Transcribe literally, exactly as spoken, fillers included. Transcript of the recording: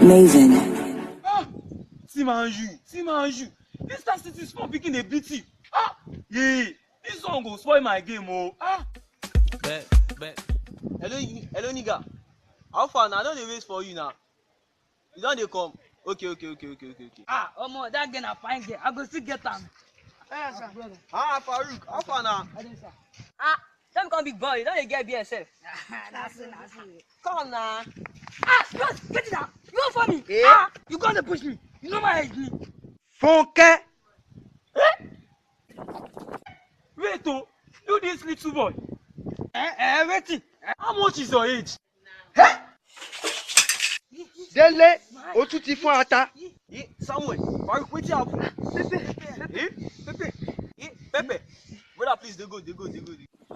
Maven. Ah! See man you, see man you. This time since this phone picking a beat you. Ah! Yeah, this song go spoil my game oh. Ah! Bet, bet. Hello, you- hello, nigga. How far now? I don dey wait for you now. You don dey come. Okay, okay, okay, okay, okay, okay. Ah, omo, that girl na fine girl. I go still get am. Ah, Farouk, how far now? Ah, don't come big boy. You don't get B S F. Come now. Ah, bros, get it now. You won't for me. Eh? Ah, you gonna push me. You know my age me. Funke! Wait oh, you this little boy. Eh, eh, wetin? How much is your age? Délé, o tún ti fún ata. Eh, Samuel, Farouk, wetin happen? Eh? Pepe. Eh, Pepe, brother, please dey go, dey go, dey go, dey go.